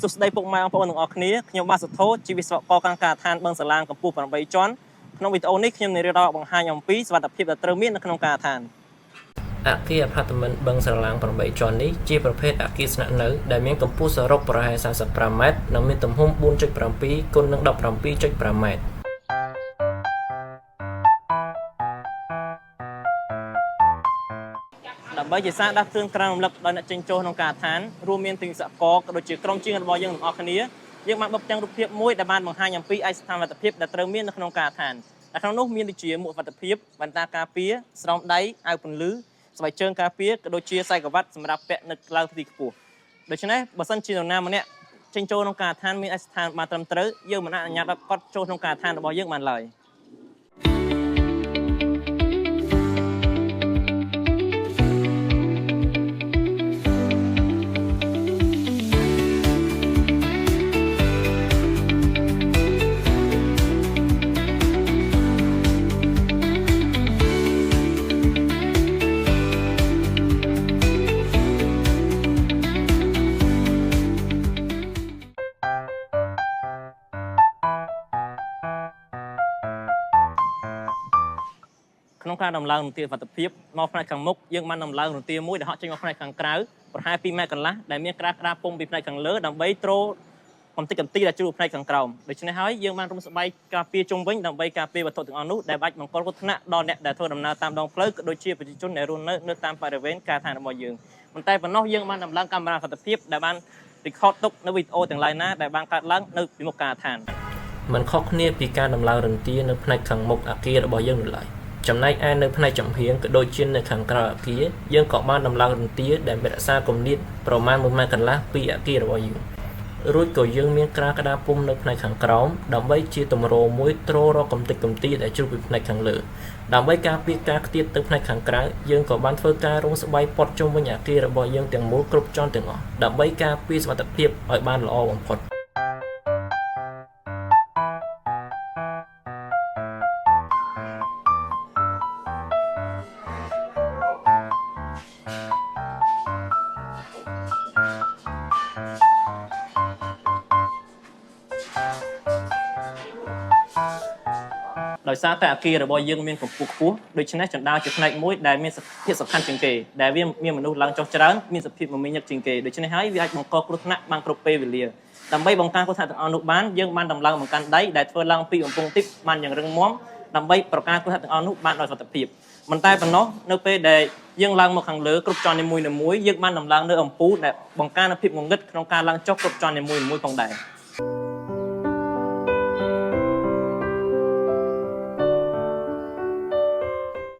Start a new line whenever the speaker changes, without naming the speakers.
សួស្តីពុកម៉ែបងប្អូនទាំងអស់គ្នាខ្ញុំបាទសុធោជាវិស្វករខាងការដ្ឋានបឹងសាឡាងកម្ពស់8ជាន់ក្នុងវីដេអូនេះខ្ញុំនឹងរៀបរាប់បង្ហាញអំពីសុវត្ថិភាពដែលត្រូវមាននៅក្នុងការដ្ឋាន
អគារអាផាតមិនបឹងស្រឡាង8ជាន់នេះជាប្រភេទអគារស្នាក់នៅដែលមានកម្ពស់សរុបប្រហែល35ម៉ែត្រនិងមានទំហំ4.7គុណនឹង17.5ម៉ែត្រ
ដើម្បីជាសារដាស់តឿនក្រើនរំលឹកដល់អ្នកចេញចូលក្នុងការដ្ឋានរួមមានទាំងវិស្វករក៏ដូចជាក្រុមជាងរបស់យើងទាំងអស់គ្នាយើងបានបិទផ្ទាំងរូបភាពមួយដែលបានបង្ហាញអំពីឯកសណ្ឋានសុវត្ថិភាពដែលត្រូវមាននៅក្នុងការដ្ឋានដែលក្នុងនោះមានដូចជាមួកសុវត្ថិភាពបន្តាការពារស្រោមដៃអាវពន្លឺស្បែកជើងការពារក៏ដូចជាខ្សែក្រវ៉ាត់សម្រាប់ពាក់នៅឡើងទីខ្ពស់ដូច្នេះបើសិនជានរណាម្នាក់ចេញចូលក្នុងការដ្ឋានមានឯកសណ្ឋានបានត្រឹមត្រូវយើងមិនអាចអនុញ្ញាតឲ្យគាត់ចូលក្នុងការដ្ឋានរបស់យើងបានឡើយ ក្នុងការដំឡើងរន្ទាសុវត្ថិភាពមកផ្នែកខាងមុខយើងបានដំឡើងរន្ទាមួយដែលហក់ចេញមកផ្នែកខាងក្រៅប្រហែល2ម៉ែត្រកន្លះដែលមានក្រាស់ក្តារពុំពីផ្នែកខាងលើដើម្បីទ្រកំតិចកំទីដែលជ្រុលផ្នែកខាងក្រោមដូច្នេះហើយយើងបានរុំស្បែកការពារជុំវិញដើម្បីការពារវត្ថុទាំងអស់នោះដែលអាចបង្កគ្រោះថ្នាក់ដល់អ្នកដែលធ្វើដំណើរតាមដងផ្លូវក៏ដូចជាប្រជាជនដែលរស់នៅនៅតាមបរិវេណការដ្ឋានរបស់យើងប៉ុន្តែប៉ុណ្ណោះយើងបានដំឡើងកាមេរ៉ាសុវត្ថិភាពដែលបាន record ទុកនៅវីដេអូទាំងឡាយណាដែលបានកើតឡើងនៅពីមុខការដ្ឋាន
មិនខុសគ្នាពីការដំឡើងរន្ទានៅផ្នែកខាងមុខអគាររបស់យើងនោះឡើយចំណែកឯនៅផ្នែកចំហៀងក៏ដូចជានៅខាងក្រៅអគារយើងក៏បានដំឡើងរន្ទាដែលរក្សាគម្លាតប្រមាណ1ម៉ែត្រកន្លះពីអគាររបស់យើងរួចក៏យើងមានក្រាលក្តារពុំនៅផ្នែកខាងក្រោមដើម្បីជាទម្រមួយទ្ររកកំទេចកំទីដែលជ្រុះពីផ្នែកខាងលើដើម្បីការពារការខ្ទាតទៅផ្នែកខាងក្រៅយើងក៏បានធ្វើការរុំស្បៃព័ទ្ធជុំវិញអគាររបស់យើងទាំងមូលគ្រប់ជាន់ទាំងអស់ដើម្បីការពារសុវត្ថិភាពឲ្យបានល្អបំផុត
ដោយសារតែអគាររបស់យើងមានកម្ពស់ខ្ពស់ដូច្នេះជណ្ដើរជាផ្នែកមួយដែលមានភាពសំខាន់ជាងគេដែលវាមានមនុស្សឡើងចុះច្រើនមានសភាពមមាញឹកជាងគេដូច្នេះហើយវាអាចបង្កគ្រោះថ្នាក់បានគ្រប់ពេលវេលាដើម្បីបង្ការគ្រោះថ្នាក់ទាំងអស់នោះបានយើងបានដំឡើងបង្កាន់ដៃដែលធ្វើឡើងពីបំពង់ទីបបានយ៉ាងរឹងមាំដើម្បីប្រការគ្រោះថ្នាក់ទាំងអស់នោះបានដោយសុវត្ថិភាពមិនតែប៉ុណ្ណោះនៅពេលដែលយើងឡើងមកខាងលើគ្រប់ជាន់នីមួយៗយើងបានដំឡើងនៅអំពូលដែលបង្ការនូវភាពងងឹតក្នុងការឡើងចុះគ្រប់ជាន់នីមួយៗផងដែរ។